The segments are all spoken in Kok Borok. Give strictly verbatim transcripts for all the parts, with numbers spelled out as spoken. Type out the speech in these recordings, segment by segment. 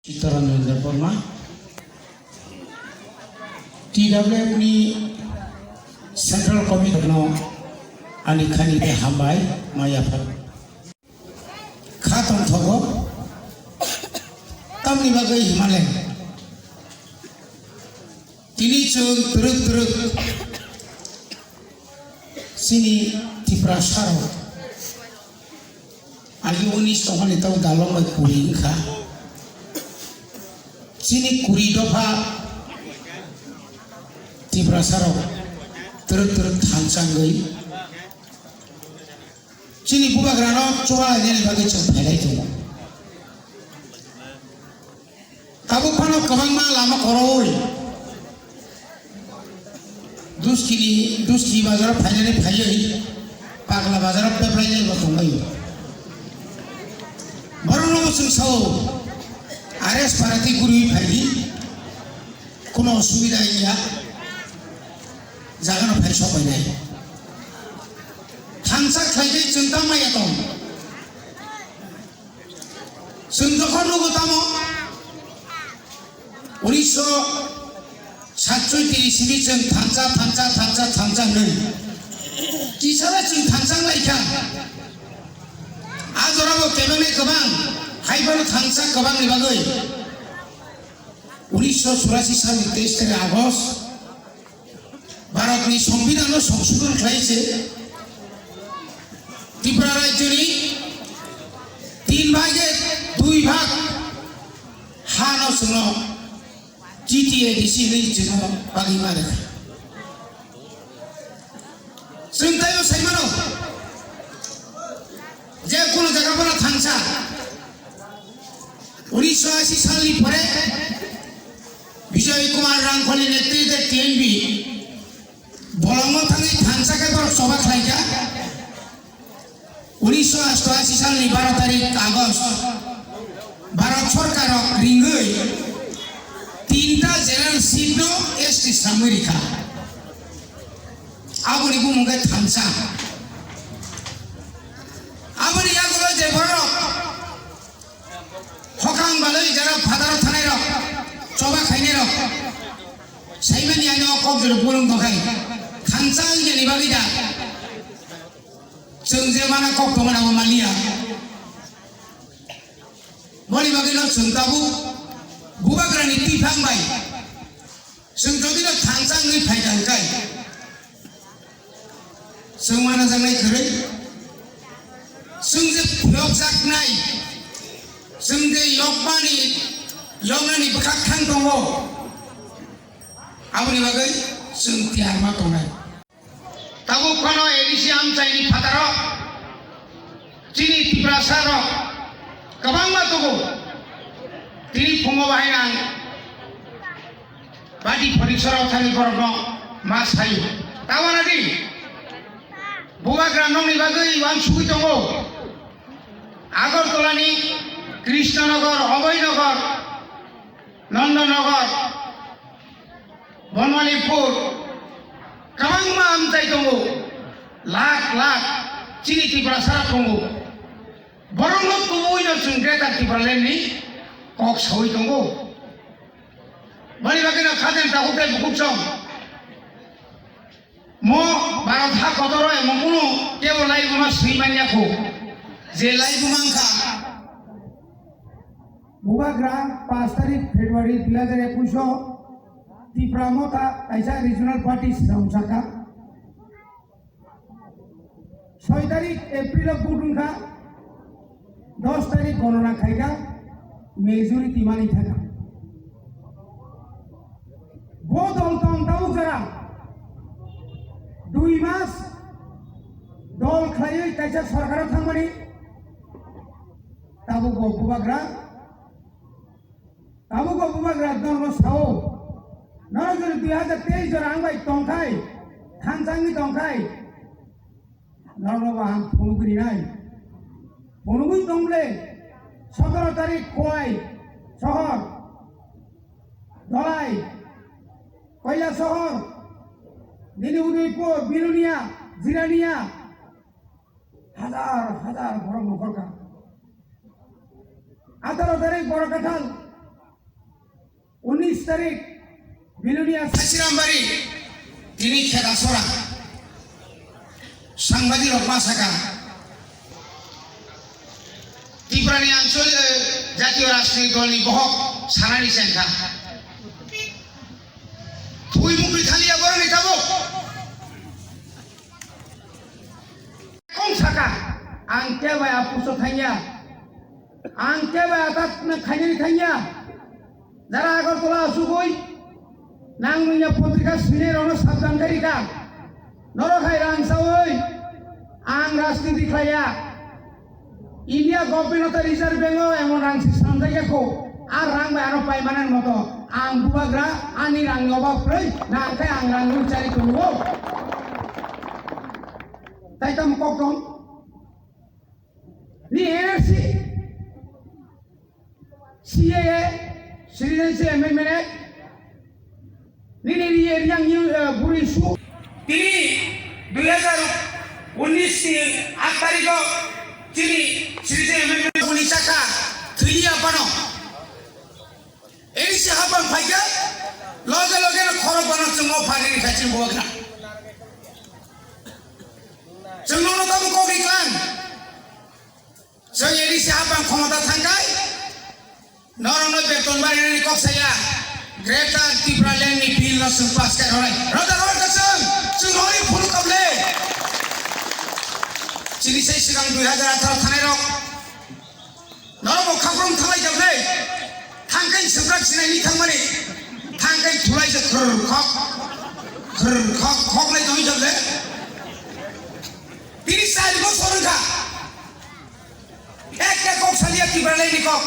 Chitranjan Debbarma, T W F ni Central Committee no ani khani tei hambai ma yaphar. Kha tongthogo, tamni bagwi himale. Tini chwng twrwk twrwk chini Tiprasa rok. Agi unis tongmani tau dalong bai kuri wngkha. Chini kuri dopha Tiprasa rok twrwk twrwk thansa wngwi chini bubagrano chuba lainani bagwi chwng phailai tongo. Tabuk phano kwbangma lama kwrwi Duskini, Duski bazaro phainani phaiwi Pagla bazaro peplainai bo tongwi. Borokno bo chwng sao, R S parati guriwi phaidi, kuno osubida wngya, jagano phai sokbainai. Thansa khlaikhe chwng tamo maya tong. Chwng jokhon nugo tamo, unisho satchoi tiri simi chwng thansa, thansa, thansa, thansa hwnwi. Kisala chwng thansa wnglaikha. A jorabo kebengni kwbang, haiphano thansa kwbangni bagwi. Unisho churasi salni teis tarik August, Bharatni Songbidanno songsodhon khlai se Tripura rajyoni tin bhage dui bhag hano chwngno G T A D C hinwi chwngno bagwi ma rwkha. Chwng taibo sai mano je kunu jaga phano thansa. Unisho ashi salni pore Bijoy Kumar Rangkholi netrite T N B bolongo thangwi thansa khe borok choba khlaijak. Unisho ashto ashi salni baro tarik August Bharat Sorkar rok ringwi tinta general seat no S T samwi rikha. Aboni bumung khe thansa. Aboni yagulo je borok Hokang balwi jara phataro thanai rok, choba khainai rok. Saimani ani o kok jora bolong tongkhai. Thansa wngya ni bagwi da. Chwng je mana kok tongmani abo maliya. Boni bagwi no chwng tabuk bubagrani twiphang bai. Chwng jodi no thansa wngwi phaikha hwnkhe. Chwng uanajaknai kwrwi, chwng je phiyokjaknai, chwng je yokmani, yoknani bwkhak thang tongo, aboni bagwi chwng tiyar ma tongnai. Tabuk phano A D C amchaini phataro chini Tiprasa rok kwbangma tongo, tini phungo bahai ang Bati phonik sorao thani borokno ma sayo. Tawana di. Bubagra nokni bagwi uansugwi tongo. Agartala ni Krishnanagar, Abhaynagar, Nandanagar, Banmalipur, kwbangma amchai tongo. Lakh lakh chini Tiprasa tongo. Borokno tubui no chwng Greater Tipraland ni kok sawi tongo. Boni bagwi no khaten takhuk tei bukhuk song. Mo Bharat ha kotor o emon kunu kebo laibuma swi manya kho. Je laibuma wngkha. Bubagra paanch tarik February dui hajar ekush o Tipra Motha kaisa regional party swnam saka. Soi tarik April o vote wngkha, dos tarik gonona khaikha, majority mani thangkha. Bo dol tong tabuk jora dui mas dol khlaiwi kaisa sorkar o thangmani tabuk bo bubagra. Tabuk bo bubagra norokno sao, norok jora dui hajar teis jora ang bai tongkhai, thansa wngwi tongkhai, norokno bo ang phunugwi rinai. Phunugwi tong ble, sotoro tarik Khowai sohor, Dholai, Kailashahar, nini Udaipur, Bilonia, Jirania, hajar hajar borok nongkhorkha. Ataro tarik Borakathal, Unis tarik, Bilonia Sachirambari, tini Khedasora. Sangbadirok ma saka, Tiprani anchol, eh, jatiyo rajnitik dolni bohok sanani chengkha. Thui mukri thaliya boroni tabuk. Kong saka, ang khe bai apuso thangya. Ang khe bai atat na khainani thangya. Jara Agartala asugwi nang nungya potrika sinai rokno sabdan khairika. Norok hai rang sawi ang rajniti khlaiya. India government o tei Reserve Bank o emon rang si samjak ya kho. A rang bai ano pai manani moto ang bubagra ani rang ni obab kwrwi nang khe ang rang nung chari tongo. Tai tamo kok tong? Ni N R C, C A A, Citizenship Amendment Act, nini ri-, riyang ni, eh, buri su. Tini dui hazar unis ni aat tarikh o chini Citizenship Amendment Act ni saka thwili aphano. N R C hapang phaikha, loge loge no khorok bono chwng o phani rikha chini bubagra. Chwng nono tamo kok ri klang. Chwng N R C hapang khomota thangkhai, norokno beton barinani kok saya. Greater Tipraland ni bill no chwng pass khe rwnai. Rwda rwda chwng, chwng rwni phunuk kable. Chini sei swkang dui hazar atharo thanai rok. Norok bo khaprom thanglai jokle. Thangkai swprak sinai ni thangmani. Thangkai thulai je khur khok. Khur khok khok lai tong jokle. Tini sal bosor wngkha. Ekta kok salia Tipraland ni kok.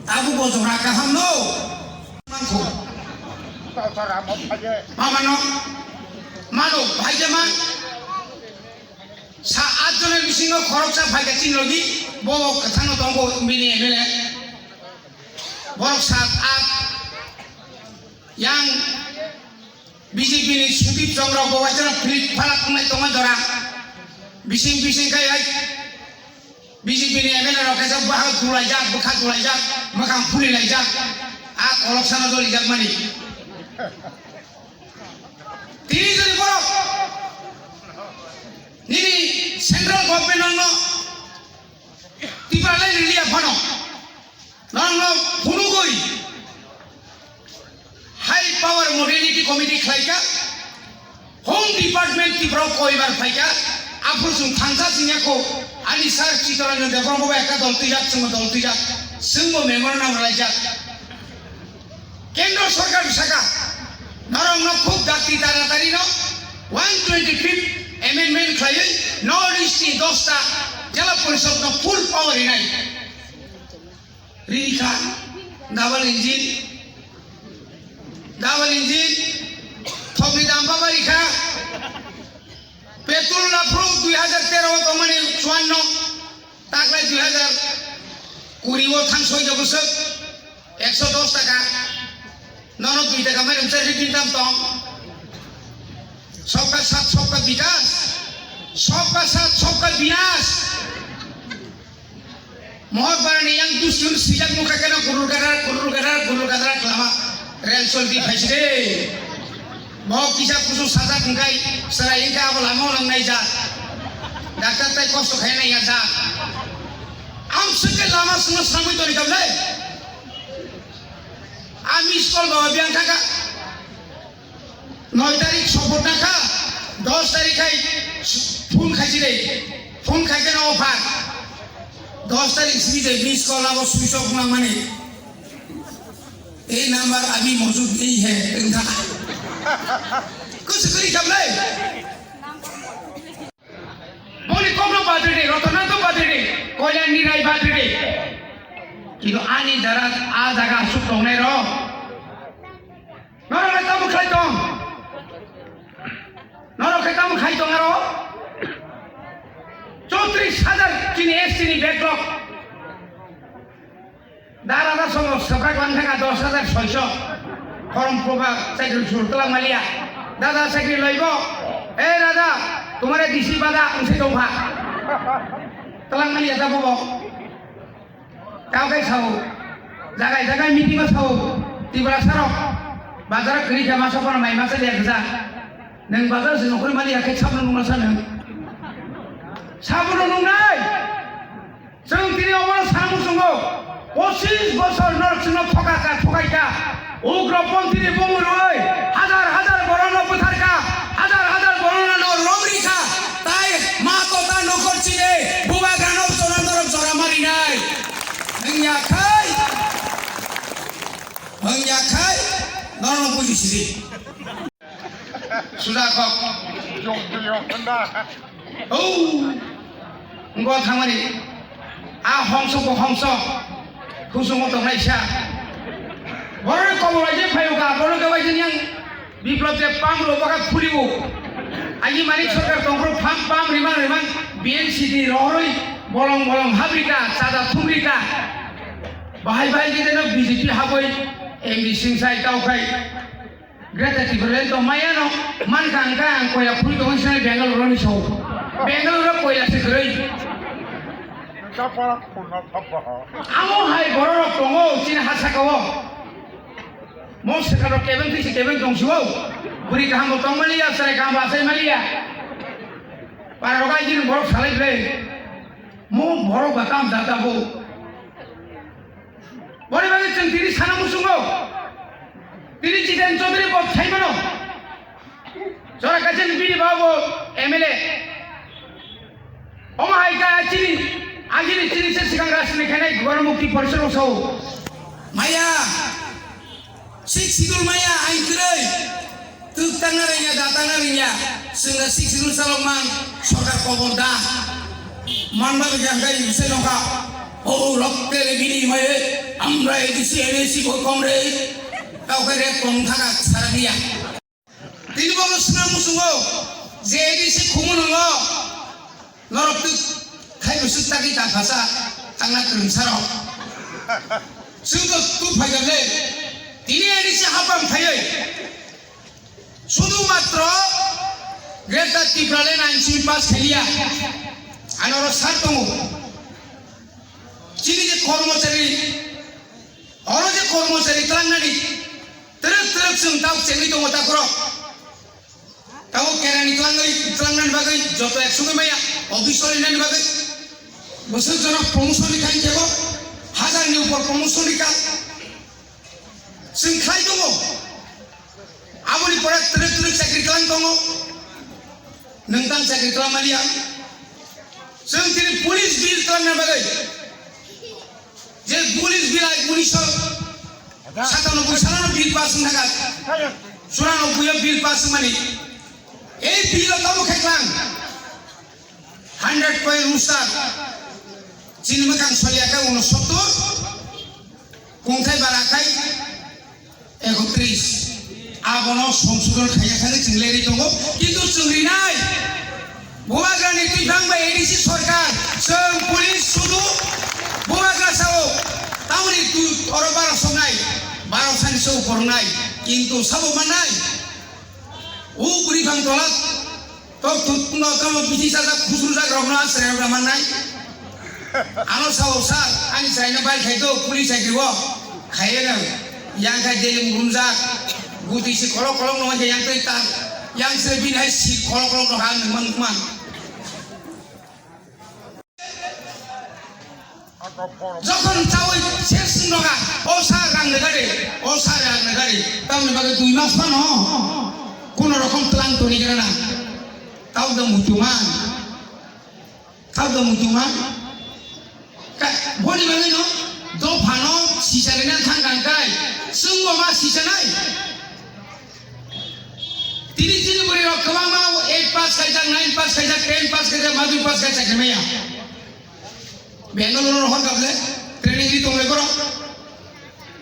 Tabuk bo jora kaham no. Mangkho. Mama no. Mano, bhai je man. Sa at jona bisingo khoroksa phaikha chini logi. Bo kwthangno tongo bini M L A. Borok sat at. Yang B J P ni Sudip Chong rok bo waisa philip phalak wngnai tongo jora. Bising bising khai hai B J P ni M L A rok kaisa bwkhak dulaijak, bwkha dulaijak, mwkhang phuli laijak. A kolok sana jolijak mani. Tini jodi borok nini central government no Tipraland rili aphano. Norokno phunugwi High Power Modernity Committee khlaikha, Home Department Tripura o koibar phaikha, aphuru chwng thangsa singya kho, ani sir Chittaranjan Debbarma bo ekta dol twijak, chwngbo dol twijak, chwngbo memorandum rwlaijak. Kendra Sarkar saka, norokno khub dakti taratari no one twenty-fifth amendment khlaiwi North East ni dosta Jila Porishad no full power rinai. Rikha, double engine, double engine, thokni dam baba rikha, petrol na phuru dui hazar tero o tongmani chuanno, taklai dui hazar kuri o thang soi jogo sek, ekso dos taka, nono dui taka mai rwmsa rikni dam tong, sabka sath sabka bikas, sabka sath sabka binas. Mohor barani yang dusun sijak mukha kena gurur gadar, gurur gadar, gurur gadar kelama rel soldi phaisi de. Bo kisa kusu sajak hingkai serai hingkai abo lama nang nai ja. Daktar tai kosto khai nai ya ja. Am seke lama suno samui tori kam nai. Ami skol bawa biang kaka. Noi tarik sopot na kha, dos tarik khai phone khaisi de, phone khai khe no offer. Dos tarik simi de miss call abo switch off nang mani. Ei number abhi mojud nahi hai, wngkha. Kuch kari kable. Boni kokno badri de, Rotana to badri de, Kolyan ni rai badri de. Kintu ani dara a jaga asuk tongnai ro. Norok khe tamo khlai tong? Norok khe tamo khai tong aro? Chowtris hajar chini S T ni backlog. Dara da songo swkak lang thangkha dos hajar soiso. Form proba chakri sur twlang maliya. Dada chakri loibo. Eh dada, tumare D C bada wngsi tongkha. Twlang maliya da bobo. Tao khe sao, jagai jagai meeting o sao, Tiprasa rok bazar kwrwi khe masa phano mai masa liya kisa. Nwng bazar se nokori mani ya khe sabno nungna sa nwng. Sabno nungnai. Chwng tini obono sana muchungo. Pochis bosor norok chwngno thoka ka, thokai ka. Ugroponthi ni bumung rwui hazar hazar borokno bwthar ka, hazar hazar borokno no romri ka. Tai ma kota nokor chini bubagrano chwla norok jora marinai. Nwng ya khai. Nwng ya khai. Norokno buji sidi. Suja kok. Jok jok na. Oh. Ngo thangmani. A hongso bo hongso. Kusungo tongnai sa. Borok kobo bai je phayo ka, borok ke bai je yang biplop de pam ro baka phulibo. Aji mani sarkar tongkro pham pam rimang rimang B N C D rohoroi bolong bolong habrika, chada thumrika. Bahai bahai ke jeno B J P haboi M D C sai tau khai. Greater Tipraland to maya no, man ka ang ka ang koila phuri tongo sini Bangalore ni so. Bangalore koila se kwrwi. Amo hai borok rok tongo, chini ha saka o. Mo saka rok kebeng twi se kebeng tong siwo. Buri kaham bo tong maliya, sarai kaham bo asai maliya. Para rok ai jini borok salai ble. Mo borok ba kam jata bo. Boni bagwi chwng tini sana muchungo. Tini Jiten Chaudhary bo thaimano. Jora kaisa ni bini babo M L A. Omo hai ka chini, agini chini se sikang rajniti khainai Gana Mukti Porishad rok sao. Maya, Sixth Schedule maya ain kwrwi. Twk tangna rwngya, da tangna rwngya. Chwngno Sixth Schedule chalok man, sorkar kobor da. Manba rwngya hwnkhe se nokha. O rokte bini mai, amra A D C, A D C bo kom re. Tau khe rep kom thaka sara dia. Tini bo swnam muchungo, je A D C khumu nungo. Norok twk khai bwswk tagwi ta phasa, tangna kwrwngsa rok. Chwng to tu phaijak le. Tini A D C hapang phaiwi. Sudu matro Greater Tipraland ain simi pass khailiya. Ano oro sar tongo. Chini je kormochari, oro je kormochari tlangnani, twrwk twrwk chwng tabuk chengwi tongo takhoro. Tabuk kerani tlangwi, tlangnani bagwi joto ek songwi maya, office solinani bagwi. Bwswk jono promotion rikha hinkhe bo, hazar ni upor promotion rikha. Chwng khlai tongo. Aboni pore twrwk twrwk chakri tlang tongo. Nwng tang chakri tlang maliya. Chwng tini police bill tlanna bagwi. Je police bill ai unisho satanoboi salono bill pass wngkha. Churanobboi o bill pass wngmani. Ei bill o tamo khe tlang. Hundred point rooster. Chini mwkhang solia khe unosottor. Kungthai bara khai ekotris. Abono songsodhon khaiya thangwi chwng lerwi tongo. Kintu chwng rinai. Bubagrani twiphang bai A D C sorkar. Chwng police sudu bubagra sao. Tamoni tu oro baro songnai. Baro sani se upornai. Kintu sabo mannai. O bwrwi phang tola tok thukno tamo bithi sajak khusrujak rokno asrai rok mannai. Ano sao sir, ani chwraino bai khai do police chakri o. Khaiye no. Yang khai deling rumjak. Guti si kolok kolok no yang twi ta. Yang se bin hai si kolok kolok no ha nang man man. Jokhon chawi ses noga, o sa rang nega de, o sa rang nega de, tamni bagwi dui mas phano, kono rokom tlang toni gana na, tau da muchuma, tau da muchuma, ka, boni bagwi no, do phano, sisa gana thang kang kai, sungbo ma sisa nai. Tini chini bwrwi rok kwbangma eight pass khaijak, nine pass khaijak, ten pass khaijak, madhyamik pass khaijak chakri maya. Bangalore oro hor gable training ri tongle borok.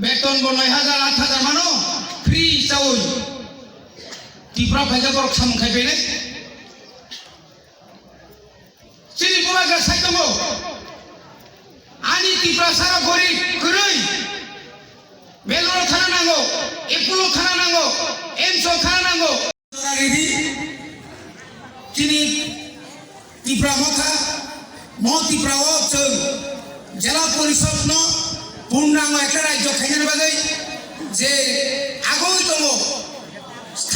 Beton bo noi hajar, aat hajar mano, free chawi. Tripura phaijak borok samung khai pene. Chini bubagra sai tongo. Ani Tiprasa rok gorib, kwrwi. Bangalore thana nango, Apollo thana nango, AIIMS o thana nango. Ridi, chini Tipra Motha, mo Tipra o chwng Jela Porishod no purnango ekta rajyo khainani bagwi je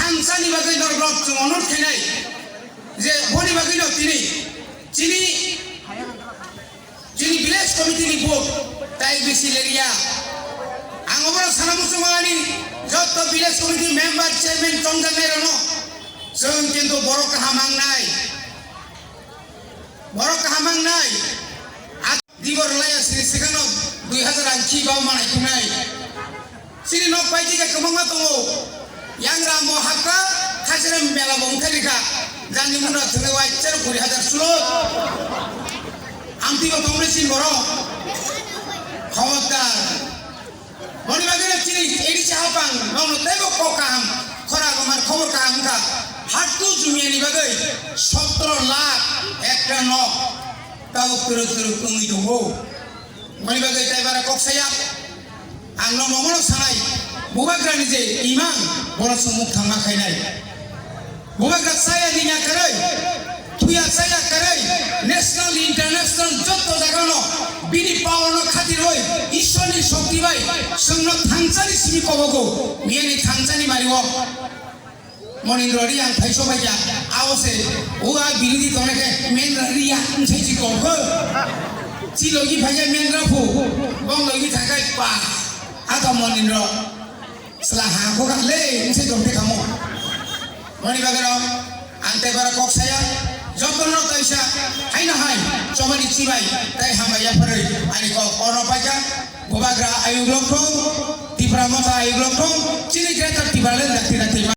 Ang sani bagwi norok chwng onur khainai je boni bagwi no tini chini, chini village committee ni vote tai bisi lerya. Ang obono sana muchungo ani jotto village committee member, chairman tongjaknai rokno chwng kintu borok kaham mangnai, borok kaham mangnai. Dibor laya sini sikano dui hazar ang chi bau manai kunai. Sini nok pai tiga kemangma tongo. Yang ramo hakka khajira mela bong thalika. Jani muna thele wai char kuri hazar sulot. Ang tiba tongre sin boro. Khobordar. Moni bagwi no chini A D C hapang, nono teibo kok kaham, khora gomar khobor kaham wngkha. Hatku jumiyani bagwi sotro lakh ekta nok tabuk twrwk twrwk wngwi tongo. Moni bagwi tai bara kok saya, ang no momono sanai, bubagrani je imang, bono sumuk thangma khainai. Bubagra chaya nini akarwi, thuya chaya akarwi, national, international jotto jagano bini power no khatirwi, Ishwar ni shokti bai, chwngno thangchani simi kobogo, miyani thangchani mario. Monindro ri ang thaiso baikha, abo se, o a birodhi tongnai khe, mendra ri ya, wngthai si kok khe. Si logi phaikhe mendra phu, bong logi thangkhai pa, ata Monindro. Sela ha ko kha le, wngse jom te kamo. Moni bagwi no, ang tei bara kok saya, jotono taisa, haino hai, chobani chibai, tai hambai yapharwi, ani kok ono paikha, bubagra ayuk lok thung, Tipra motha ayuk lok thung, chini greater Tipraland dakti dakti.